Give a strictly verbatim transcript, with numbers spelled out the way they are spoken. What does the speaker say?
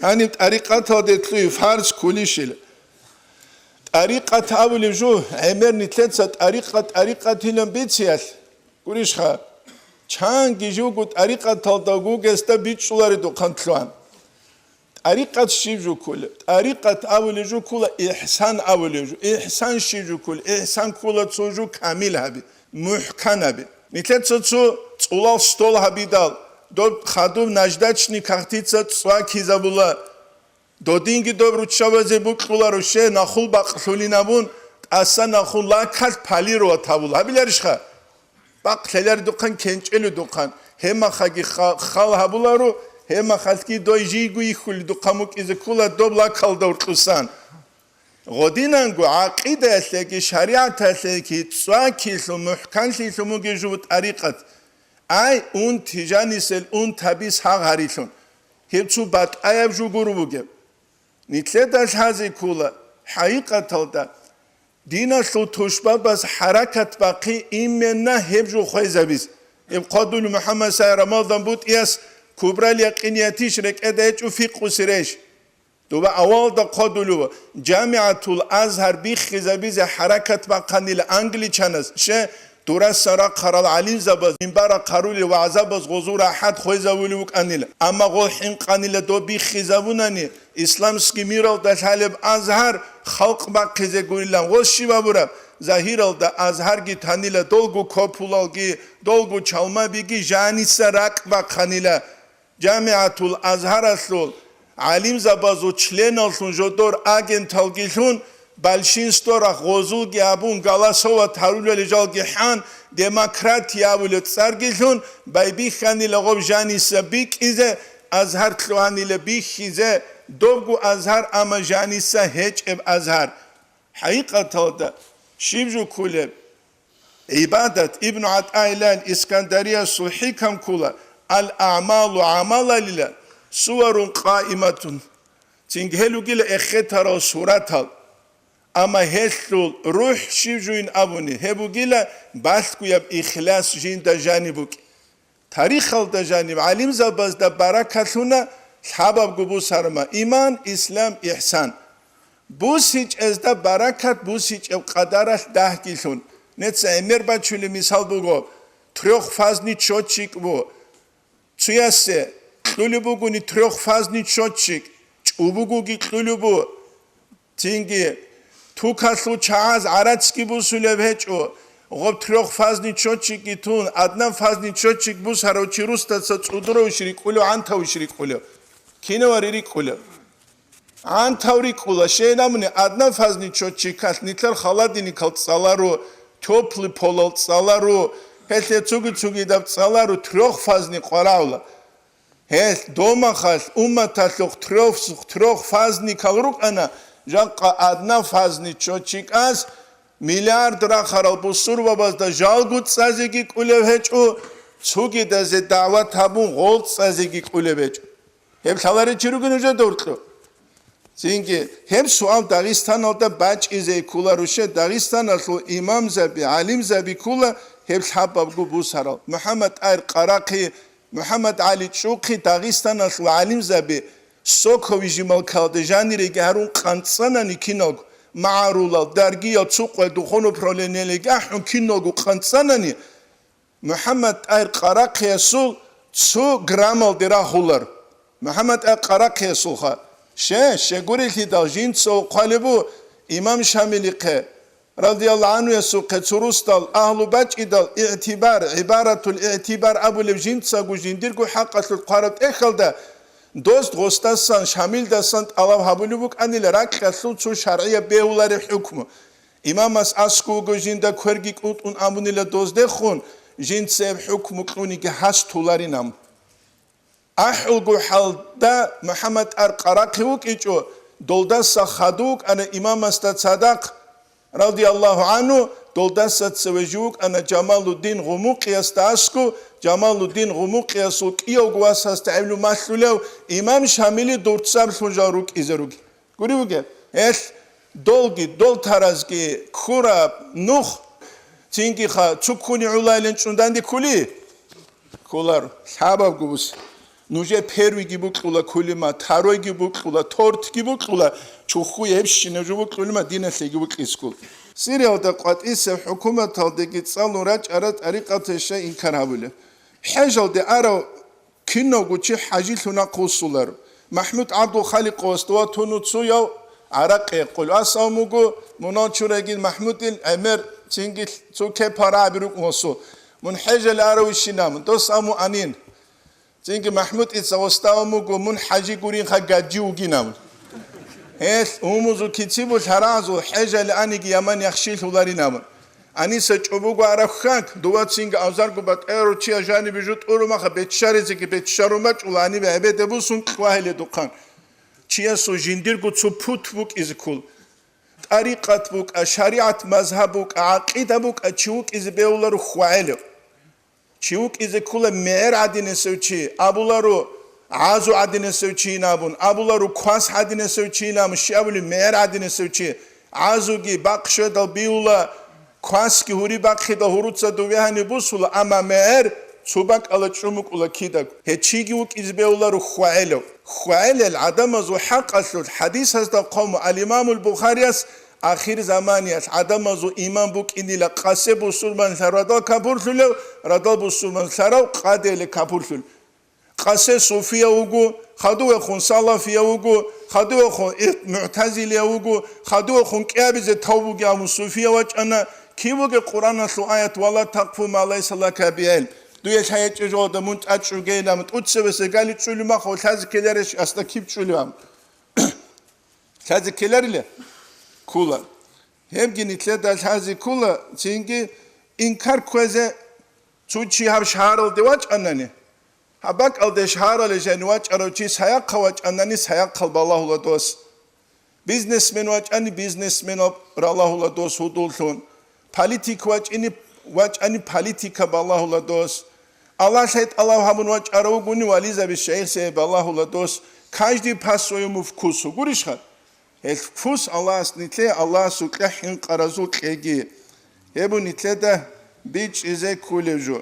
Гьаниб тӀарикъаталде лъугьи фарз кколищила. ТӀарикъат абулеб жо, гӀемер нилъеца тӀарикъат, тӀарикъатилан бициялъ, гурищха, чанги живго тӀарикъаталда вугесда бичӀчӀуларедухъан лъугьан. ТӀарикъат щиб жо кколеб? ТӀарикъат абулеб жо ккола, ихсан абулеб жо. Ихсан щиб жо ккола? Ихсан ккола цо жо камил гьаби, мухӀкан гьаби. Нилъеца цо цӀулал стол гьабидал, доб хадуб наждачный кагътица цӀвакизабула. Додинги доб руччабазе букьуларо, ще нахул бакълъулин абун, тӀаса нахул лакалъ полировать гьабула. Гьабиларищха? Бакълъилар духъан кенчӀелу духъан, гьемахаги ха-, хал гьабуларо, гьемахалъги дой жийго йихьулел духъан мукӀизе ккола доб лакалда уркьусан. Гъодинанго гӀакъидаялъеги шаригӀаталъеги цӀвакилъун, мухӀканлъилъун бугеб жо тӀарикъат. Ай, унти жанисел унтаби сагъ гьарилъун. Гьеб цо батӀаяб жо гуро бугеб. Нилъеда лъазе ккола, хӀакъикъаталда, диналъул тушбабаз хӀаракат бахъи именно гьеб жо хвезабиз. Гьеб хъвадулев МухӀаммад Сай Рамалдан БутӀияс кубрал якъиниятищ рекӀеда гьечӀо фикъусирейищ? Доба авалда хъвадулев ва ЖамигӀатул Азгьар биххизабизе хӀаракат бахъанила англичанас, ще, дурасан рахъарал гӀалимзабаз, минбарахъ гьарулел вагӀзабаз гъозул рахӀат хвезавулев вукӀанила. Амма гъол хӀинкъанила доб биххизабунани, исламский миралда лъалеб Азгьар халкъ бахъизе гурилан гъос щиб абураб? Загьиралда Азгьарги танила долго копулалги, долго чалмабиги жаниса ракӀ бахъанила. ЖамигӀатул Азгьаралъул гӀалимзабазул членаллъун жодор агенталгилъун, большинство рахъ гъозулги абун, голосовать гьарулел жалги хӀан, демократия абулеб цӀаргилъун, байбихьанила гъоб жаниса бикӀизе, Азгьар лъугьанила бихьизе, добго Азгьар, амма жаниса гьечӀеб Азгьар. ХӀакъикъаталда, щиб жо кколеб? ГӀибадат, Ибну ГӀатаилан Искандариясул хӀикам ккола: «Ал-аъмалу», гӀамалалила, «суварун къаиматун», цинги гьел ругила эхетарал суратал. Амма гьелъул рухӀ щиб жуин абуни, гьеб бугила балъгояб ихлас жинда жаниб букӀин. Тарихалда жаниб гӀалимзабазда баракалъуна лъабабго бусарма: иман, ислам, ихсан. БусичӀезда баракат бусичӀеб къадаралъ дагькилъун. Неца гӀемер бачулеб мисал буго: трёхфазный счётчик бу. Цуясе кьулеб бугони трёхфазный счётчик, чӀубугоги кьулеб бу. Цинги тукалъул чагӀаз гӀарацги бусулеб гьечӀо, гъоб трёхфазный счётчикги тун, однофазный счётчик бусарав чи рустаса цӀудуравищ рикӀкӀулев, гӀантавищ рикӀкӀулев? Кинавар рикӀкӀулев? ГӀантав рикӀкӀула, щайин абуни, однофазный счётчикалъ нилъер холодильникал цӀаларо, тёплый полал цӀаларо, гьелъе цуги-цугидаб цӀаларо, трёхфазный къварагӀула. Гьелъ домахалъ умматалъухъ трёх-, трёхфазникал рукӀана, жакъа однофазный счётчиказ миллиард рахарал бусурбабазда жалго цӀазеги кӀулев гьечӀо, цугидазе дагӀват гьабун гъол цӀазеги кӀулев гьечӀо. Гьеб лъаларев чи ругин нужеда уркьу? Цинги, гьеб суал Дагъистаналда бачӀизе кколаруше, Дагъистаналъул имамзаби, гӀалимзаби ккола гьеб лъабабго бусарал. МухӀаммад ТӀагьир Къарахъи, МухӀаммад ГӀали ЧӀухъи Дагъистаналъул гӀалимзаби Сокови жималкалда жаниреги гьарун къанцӀанани киналго, магӀарулал, даргиял, цукъвай, духовное управлениялиги ахӀун киналго къанцӀанани, МухӀаммад ТӀагьир Къарахъиясул цо граммалде рагьулар. МухӀаммад ТӀагьир Къарахъиясулха. Ще, щегурелъидал жинца хъвалеб бу имам Шамилихъе, радияллагьу гӀанхуясухъе, цо русдал, агьлу бачӀидал, игӀтибар, гӀибаратул игӀтибар абулеб жинцаго жиндирго хӀакъалъулъ хъвараб тӀехьалда, дос гъосдасан, Шамилдасан тӀалаб гьабулеб букӀанила ракьалъул цо шаргӀияб бегьулареб хӀукму. Имамас аскӀов вуго жинда кверги кӀутӀун абунила доздехун, жинца гьеб хӀукму кьуниги гьас толарин абун. АхӀулго хӀалда МухӀаммад ТӀагьир Къарахъи вукӀинчӀо, долдаса хадув вукӀана имамасда цадахъ, радияллагьу гӀанху, долдаса цеве жив вукӀана Жамалуддин Гъумукъиясда аскӀов, Жамалуддин Гъумукъиясул кӀиявго васасда гӀевлу малъулев имам Шамили дурцаблъун жал рукӀизе ругел. Гури бугеб, гьелъ долги, дол таразги ккураб нух, цинги ха, цо ккуни гӀулайлин чӀун данде ккули? Кколар, лъабабго буси. Нужер первыйги букьула кулима, второйги букьула, тортги букьула, чухъу гьебщинаб жо букьулима, диналъеги букьискул. Сириялда къватӀисеб хӀукуматалдеги цӀалун рачӀара тӀарикъатал щай инкар гьабулеб. ХӀежалде арав кинавго чи хӀажилъун нахъвуссуларо. МахӀмуд ГӀабдулхаликъовас дова туну цояв гӀаракъи гьекъолев. Ас абун буго, мунал чурагил МахӀмудил гӀемер цинги цо кепара гьаби рукӀун васу. Мун хӀежале аравищинаб, дос абун анин. Цинги МахӀмудица гъостав муго, мун хӀажи гуринха гаджи вугинаб. Гьелъ гьумузул кицибул гьаразул хӀежале аниги яман яхшилъуларинаб. Аниса чӀобого араб хьаг, дова цинги авзарго батӀаяру чияс жанибе жутӀурумаха, бетчаризеги бетчарун бачӀула, гьанибе гӀебеде бусун кьвагьиле духъан. Чиясул жиндирго цо пут букӀизе ккол. ТӀарикъат букӀа, шаригӀат мазгьаб букӀа, гӀакъида букӀа, чи вукӀизе бегьуларо хвагӀелев. Чи вукӀизе ккола мегӀер гӀадинасев чи, абуларо гӀазу гӀадинасев чийин абун, абуларо квас гӀадинасев чийин абун, щиб абулеб мегӀер гӀадинасев чи, гӀазуги бахъ щведал биула, квасги гьури бахъидал гьуруца довегьани бусула, амма мегӀер цо бакӀала чӀумукӀула кидаг. Гьечиги вукӀизе бегьуларо хвагӀелев. ХвагӀелел гӀадамазул хӀакъалъулъ хӀадисазда хъому ал-Имамул Бухарияс Ахир заманиялъ гӀадамазул иман букӀинила къасе бусурманлъарав радал капурлъулев, радал бусурманлъарав къадеялъе капурлъулев. Къасе суфияв вуго, хадувехун салафияв вуго, хадувехун мугӀтазилияв вуго, хадувехун кӀиабизе тавбуги абун суфияв вачӀана, кив вугев Къуръаналъул аят: «Ва ла такъфу ма лайса лака бигӀилм». Дуе лъай гьечӀеб жоялда мун тӀад чӀугейилан, тӀуцебесеб гали чӀулев махав, лъазе ккеларищ, асда киб чӀулев абун. Лъазе ккеларила? Ккола. Гьебги нилъеда лъазе ккола, цинги инкар кквезе цо чи гьаб шагьаралде вачӀанани, гьаб бакӀалде шагьаралде жанив вачӀарав чи сайахъав вачӀанани, сайахъал балагьула дос. Бизнесмен вачӀани, бизнесменал ралагьула дос гьудуллъун. Политик вачӀини, вачӀани политика балагьула дос. Аллагьлъай тӀалаб гьабун вачӀарав вугони, вализаби шайихсей балагьула дос. Каждый по-своему вкусу. Гурищха? Гьел вкус Аллагьас нилъее, Аллагьасукьа хӀинкъаразул кьеги. Гьеб нилъеда бичӀчӀизе кколев жо.